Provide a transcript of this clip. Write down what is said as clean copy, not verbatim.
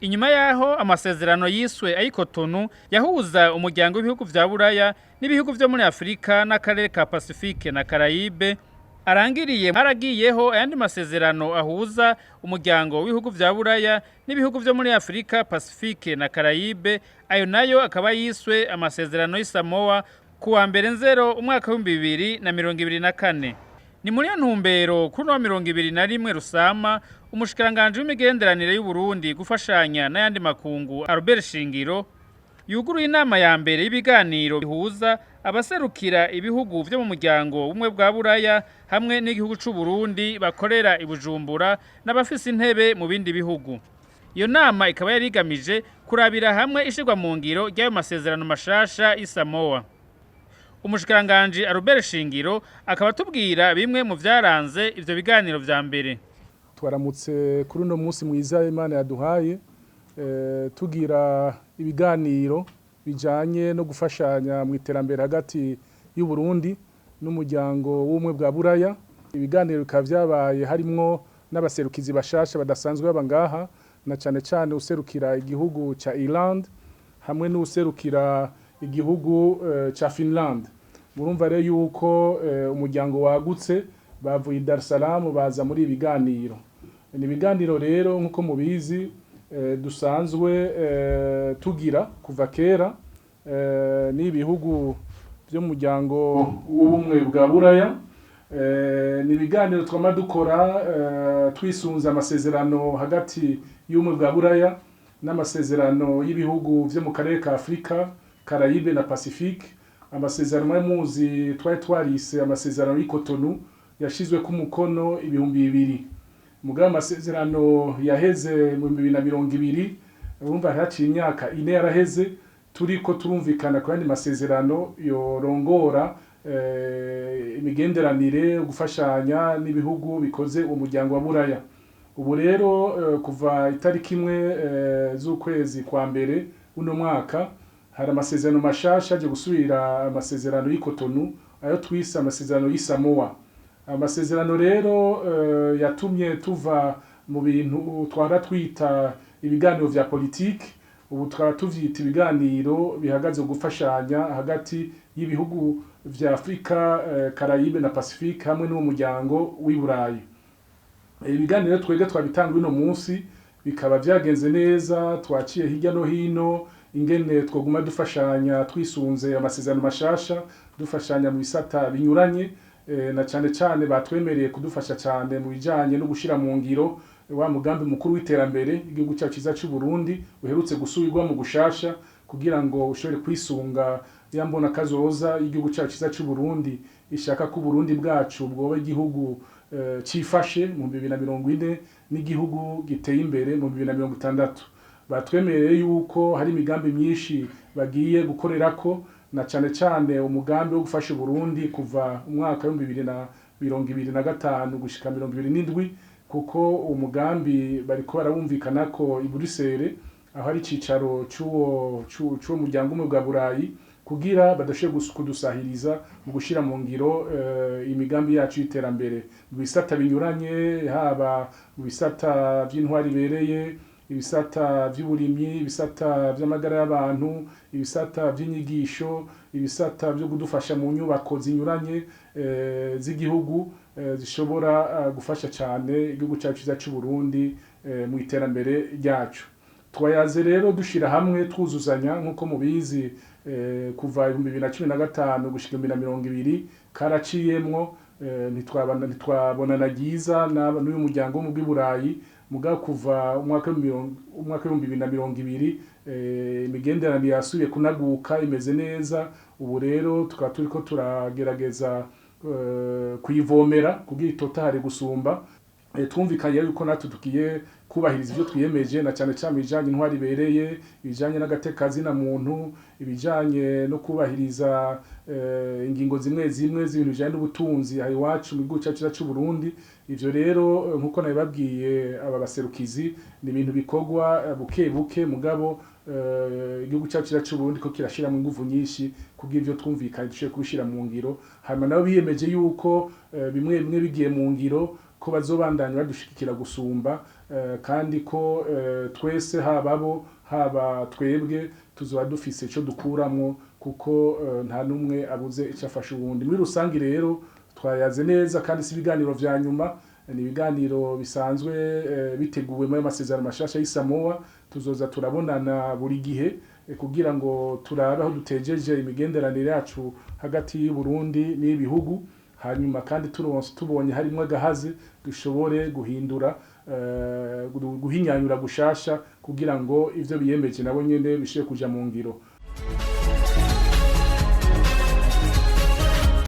Inyuma yaho amasezerano yiswe ay'i Cotonou yahuza umuryango w'ibihugu vya Buraya n'ibihugu vyo muri Afurika n'akarere ka Pacifique na Caraïbe arangiriye, haragiyeho ayandi masezerano ahuza umuryango w'ibihugu vya Buraya n'ibihugu vyo muri Afurika, Pacifique na Caraïbe. Ayo nayo akaba yiswe amasezerano y'i Samoa kuwa 1 Nzero umwaka w'2024. Ni muri iyo ntumbero kuri uno 21 Rusama umushikiranganji w'imigenderanire y'Uburundi, gufashanya n'ayandi makungu, Albert Shingiro, yuguruye inama ya mbere y'ibiganiro bihuza abaserukira ibihugu vyo mu muryango w'ubumwe bwa Buraya hamwe n'igihugu c'u Burundi bakorera i Bujumbura n'abafise intebe mu bindi bihugu. Iyo nama ikaba yari igamije kurabira hamwe ishirwa mu ngiro ry'ayo masezerano mashasha y'i Samoa. Umushikiranganji Albert Shingiro akaba atubwira bimwe mu vyaranze ivyo biganiro vya mbere. Twaramutse kuri uno munsi mwiza Imana yaduhaye, tugira ibiganiro bijanye no gufashanya mu iterambere hagati y'u Burundi n'umuryango w'ubumwe bwa Buraya. Ibiganiro bikaba vyabaye harimwo n'abaserukizi bashasha badasanzwe baba ngaha, na cane cane userukira igihugu ca Ireland hamwe n'userukira igihugu ca Finland. Murumva rero yuko umuryango wagutse, bavuye i Dar es Salaam baza muri ibi biganiro. Ni ibiganiro rero, nk'uko mubizi, dusanzwe tugira kuva kera n'ibihugu vyo mu muryango w'ubumwe bwa Buraya. Ni ibiganiro twama dukora twisunze amasezerano hagati y'ubumwe bwa Buraya n'amasezerano y'ibihugu vyo mu karere ka Afurika, Caraïbe na Pacifique. Amasezerano muzi twari twarise amasezerano y'i Cotonou, yashizwe ku mukono 2000. Mugabo amasezerano yaheze mu 2020. Urumva haciye imyaka 4 yaraheze turiko turumvikana ku yandi masezerano yorongora imigenderanire, gufashanya n'ibihugu bikoze uwo muryango wa Buraya. Ubu rero kuva itariki 1 z'ukwezi kwa mbere uno mwaka hari amasezerano mashasha aje gusubira amasezerano y'i Cotonou, ayo twise amasezerano y'i Samoa. Amasezerano rero yatumye tuva mu bintu twara twita ibiganiro vya politike, ubu twara tuvyita ibiganiro bihagaze gufashanya hagati y'ibihugu vya Afrika, Caraïbe na Pacifique hamwe n'uwo muryango w'i Burayi. Ibiganiro twebwe twabitanga uno munsi bikaba vyagenze neza. Twaciye hirya no hino ingene twoguma dufashanya twisunze amasezerano mashasha, dufashanya mu bisata binyuranye, na cane cane batwemereye kudufasha cane mu bijanye no gushira mu ngiro wa mugambi mukuru w'iterambere igihugu cyacu ciza c'u Burundi uherutse gusubirwa mu gushasha, kugira ngo ushobore kwisunga ya mbona kazoza y'igihugu cyacu ciza c'u Burundi, ishaka ko Burundi bwacu bwoba igihugu cifashe mu 2040 n'igihugu giteye imbere mu 2060. Batwemereye yuko hari imigambi myinshi bagiye gukorerako, na cane cane umugambi wo gufasha Burundi kuva umwaka wa 2025 gushika 27, kuko umugambi bariko barawumvikana ko i Bruxelles, aho ari icicaro c'uwo muryango umwe bwa Burayi, kugira badashoboye kudusahiriza mu gushira mu ngiro imigambi yacu y'iterambere mu bisata binyuranye, haba mu bisata vy'intwari ibereye, ibisata vy'uburimyi, ibisata vy'amagara y'abantu, ibisata vy'inyigisho, ibisata vyo kudufasha mu nyubako zinyuranye z'igihugu, zishobora gufasha cane igihugu cyacu ciza c'u Burundi mu iterambere ryacu. Twayaze rero dushira hamwe, twuzuzanya. Nk'uko mubizi, kuva 2015 gushika 2020 karaciyemwo, ntitwabonana ryiza n'uyu muryango wo mu bw'i. Mugabo kuva umwaka w'2020 imigenderanire yasubiye kunaguka, imeze neza. Ubu rero tukaba turiko turagerageza kuyivomera kugira itotahare gusumba. Twumvikanye yuko natwe tugiye kubahiriza ivyo twiyemeje, na cyane cyane ibijanye intwari ibereye, ibijanye n'agatekazina muntu, ibijanye no kubahiriza ingingo zimwe zimwe z'ibintu bijanye n'ubutunzi aha iwacu mu gihugu cyacu c'u Burundi. Ivyo rero, nkuko nabibabwiye aba baserukizi, ni ibintu bikorwa buke buke, mugabo igihugu cyacu c'u Burundi ko kirashiramo inguvu nyinshi kugira ivyo twumvikanye dushobore kubishira mu ngiro. Hanyuma nabo biyemeje yuko bimwe bimwe bigiye mu ngiro ko bazobandanya badushigikira gusumba. kandi ko twese, haba bo haba twebwe, tuzoba dufise ico dukuramwo, kuko nta n'umwe abuze ico afasha uwundi. Muri rusange rero twayaze neza, kandi si ibiganiro vya nyuma, ni ibiganiro bisanzwe biteguwe muri amasezerano mashasha y'iSamoa. Tuzoza turabonana buri gihe kugira ngo turabe aho dutejeje imigenderanire yacu hagati y'u Burundi n'ibihugu, hanyuma kandi turonse tubonye harimwo agahaze dushobore guhindura, guhinyanyura gushasha, kugira ngo ivyo biyemeje nabo nyene bishobore kuja mu ngiro.